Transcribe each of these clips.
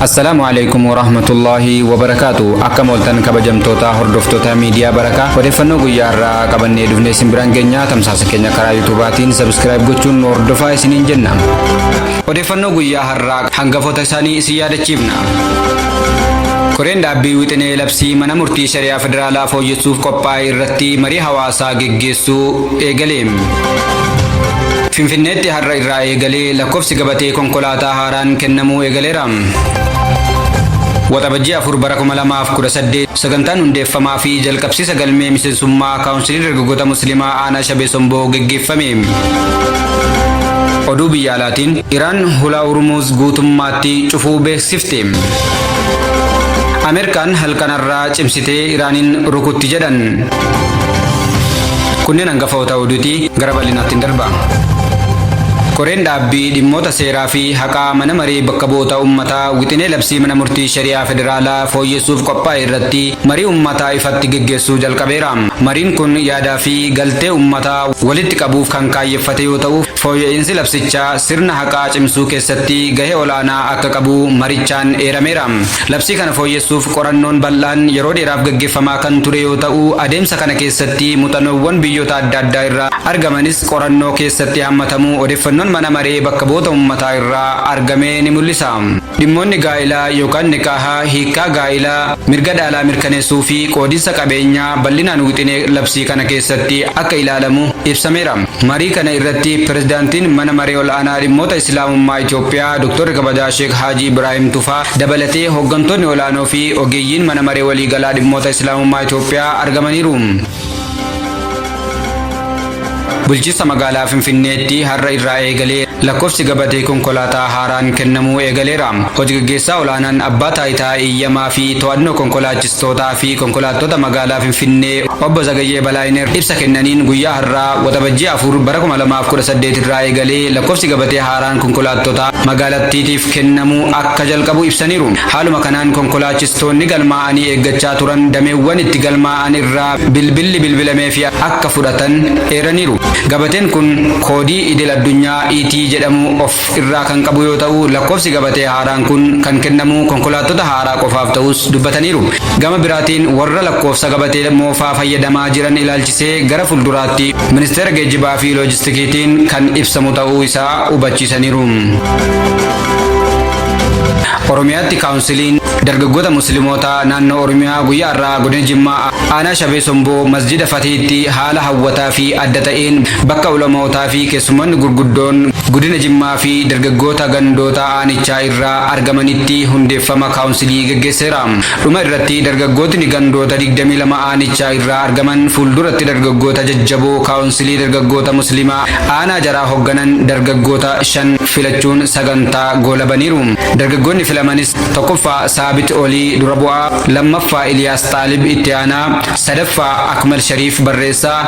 Assalaamu alaikum warahmatullaahi wabarakaatu. Akkam ooltan kabajamtoota hordoftoota miidiyaa Barakaa. Odeeffannoo guyyaa har'aa qabannee dhufnee isin biraan geenya. Tamsaasa keenya karaa yuutuubaatiin subscribe gochuun nu hordofaa isiniin jenna. Odeeffannoo guyyaa har'aa hangafoota isaanii isin yaadachiifna. Koreen dhaabbii wixinee labsii mana murtii shari'aa federaalaa fooyyessuuf qophaa'e irratti marii hawaasaa geggeessuu eegale. Finfinneetti har'a irraa eegalee lakkoofsi gabatee konkolaataa haaraan kennamuu eegaleera. Waxabajjii 4 bara 2018 sagantaan hundeeffamaa fi jalqabsiisa galmee miseensummaa kaawunsilii dargaggoota musliimaa aanaa Shabee Somboo geggeeffame. Oduu biyya alaatiin Iraan hulaa Hurmuuz guutummaatti cufuu beeksifte. Ameerikaan halkan har'aa cimsitee Iraaniin rukutti jedhan. Kunneen hangafoota oduuti, gara bal'inaatti darba. Koreen dhaabbii dhimmoota seeraa fi haqaa mana maree bakka bu'oota uummataa wixinee labsii mana murtii shari'aa federaalaa fooyyessuuf qophaa'e irratti marii uummataa ifatti geggeessuu jalqabeera. Mariin kun yaadaa fi galtee uummataa walitti qabuuf kan kaayyeffate yoo ta'u, fooyya'insi labsichaa sirna haqaa cimsuu keessatti gahee olaanaa akka qabu marichaan eerameera. Labsii kana fooyyessuuf qorannoon bal'aan yeroo dheeraaf gaggeeffamaa kan ture yoo ta'u, adeemsa kana keessatti muuxannoowwan biyyoota adda addaa irraa argamanis qorannoo keessatti hammatamuu odeeffannoon mana maree bakka bu'oota uummataa irraa argame ni mul'isa. Dhimmoonni gaa'ilaa yookaan nikaahaa, hiikkaa gaa'ilaa, mirga dhaalaa mirkaneessuu fi qoodinsa qabeenyaa bal'inaan wixinee labsii kana keessatti akka ilaalamu ibsameera. Marii kana irratti pirezidaantiin mana maree ol'aanaa dhimmoota Islaamummaa Itoophiyaa Dr. Kabajaa Sheek Haajii Ibraahim Tufaa dabalatee hooggantoonni olaanoo fi ogeeyyiin mana maree waliigalaa dhimmoota Islaamummaa Itoophiyaa argamaniiru. Bulchiinsa magaalaa Finfinneetti har'a irraa eegalee lakkoofsi gabatee konkolaataa haaraan kennamuu eegaleera. Hojii gaggeessaa olaanaan abbaa taayitaa eeyyamaa fi to'annoo konkolaachistootaa fi konkolaattota magaalaa Finfinnee obbo Zagayyee Balaayiner ibsa kennaniin guyyaa har'aa Waxabajjii 4 bara 2018 irraa eegalee lakkoofsi gabatee haaraan konkolaattota magaalattiitiif kennamuu akka jalqabu ibsaniiru. Haaluma kanaan konkolaachistoonni galmaa'anii eeggachaa turan dameewwan itti galmaa'an irraa bilbilli bilbilameefii akka fudhatan eeraniiru. Gabateen kun koodii idil addunyaa ET jedhamu of irraa kan qabu yoo ta'u, lakkoofsi gabatee haaraan kun kan kennamu konkolaattota haaraa qofaaf ta'us dubbataniiru. Gama biraatiin warra lakkoofsa gabatee moofaa fayyadamaa jiran ilaalchisee gara fuulduraatti ministeera geejjibaa fi loojistikiitiin kan ibsamu ta'uu isaa hubachiisaniiru. Oromiyaatti kaawunsiliin dargaggoota musliimotaa naannoo Oromiyaa guyyaa har'aa godina Jimmaa aanaa Shabee Somboo masjida Fatiitti haala hawwataa fi adda ta'een bakka ulamootaa fi keessummoonni gurguddoon godina Jimmaa fi dargaggoota gandoota aanichaa irraa argamanitti hundeeffama kaawunsilii geggeesseera. Dhuma irratti dargaggootni gandoota 22 aanichaa irraa argaman fuulduratti dargaggoota jajjaboo kaawunsilii dargaggoota musliimaa aanaa jaraa hoogganan dargaggoota 5 filachuun sagantaa goolabaniiru. Dargaggoonni filamanis tokkoffaa Saabit Olii dura bu'aa, lammaffaa Iliyaas Xaalib itti aanaa, sadaffaa Akmal Shariif barreessaa,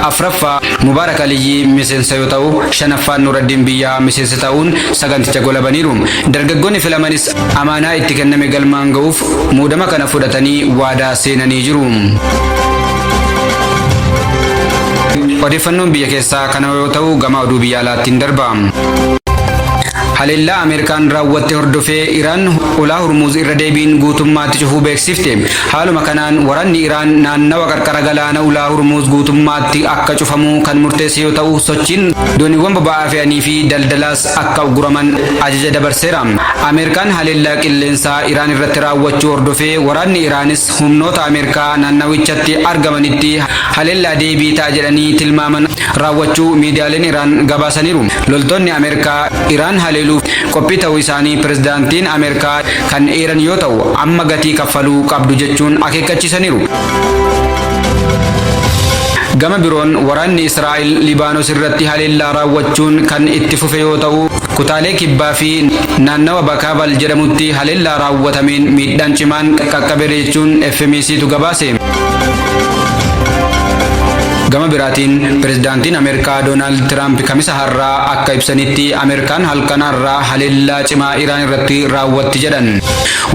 afraffaa Mubaarak Aliyyii miseensa yoo ta'u, shanaffaan Nuraddiin Biyyaa miseensa ta'uun saganticha goolabaniiru. Dargaggoonni filamanis amaanaa itti kenname galmaan ga'uuf muudama kana fudhatanii waadaa seenanii jiru. Odeeffannoon biyya keessaa kana yoo ta'u, gama oduu biyya alaattiin darba. Haleellaa Ameerikaan raawwatte hordofee Iraan ulaa Hurmuuz irra deebiin guutummaatti cufuu beeksifte. Haaluma kanaan waraanni Iraan naannawa qarqara galaana ulaa Hurmuuz guutummaatti akka cufamu kan murteesse yoo ta'u, sochiin dooniiwwan boba'aa fe'anii fi daldalaas akka uguraman ajaja dabarseera. Ameerikaan haleellaa qilleensaa Iraan irratti raawwachuu hordofee waraanni Iraanis humnoota Ameerikaa naannawichatti argamanitti haleellaa deebii ta'a jedhanii tilmaaman raawwachuu miidiyaaleen Iraan gabaasaniiru. Loltoonni Ameerikaa Iraan haleeluuf qophii ta'uu isaanii pirezidaantiin Ameerikaa kan eeran yoo ta'u, amma gatii kaffaluu qabdu jechuun akeekkachiisaniiru. Gama biroon waraanni Israa'el Libaanos irratti haleellaa raawwachuun kan itti fufe yoo ta'u, kutaalee kibbaa fi naannawa Bakaabal jedhamutti haleellaa raawwatameen miidhaan cimaan qaqqabeera jechuun FMCtu gabaase. Gama Gama biraatiin pirezidaantiin Ameerikaa Doonaald Tiraamp Kamisa har'aa akka ibsanitti, Ameerikaan halkan har'aa haleellaa cimaa Iraan irratti raawwatti jedhan.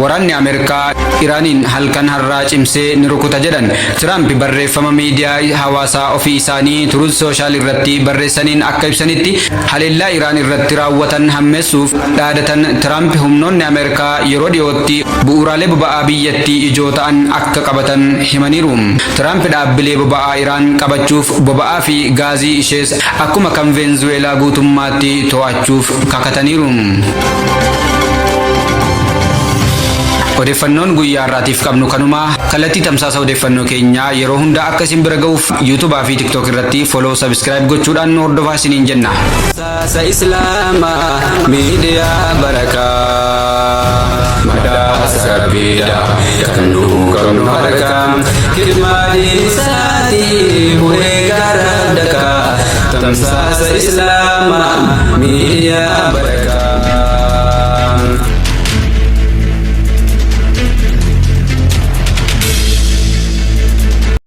Waraanni Ameerikaa Iraaniin halkan har'aa cimsee ni rukuta jedhan. Tiraamp barreeffama miidiyaa hawaasaa ofii isaanii Truth Social irratti barreessaniin akka ibsanitti, haleellaa Iraan irratti raawwatan hammeessuuf dhaadatan. Tiraamp humnoonni Ameerikaa yeroo dhiyootti bu'uuraalee boba'aa biyyattii ijoo ta'an akka qabatan himaniiru. Tiraamp dhaabbilee boba'aa Iraan qabachuuf, boba'aa fi gaazii ishees akkuma kan Veenzuweelaa guutummaatti to'achuuf kakataniiru. Odeeffannoon guyyaa har'aatiif qabnu kanuma. Kallattii tamsaasa odeeffannoo keenyaa yeroo hunda akka isin bira ga'uuf YouTubaa fi TikTok irratti follow, subscribe gochuudhaan nu hordofaa isiniin jenna. Saasa Islaamaa Miidiyaa Barakaa, Badhaasa Rabbiidha kan nuu qabnu harkaa, Khidmaa isaatii bu'ee gara dakaa. Tamsaasa Islaamaa Miidiyaa Barakaa.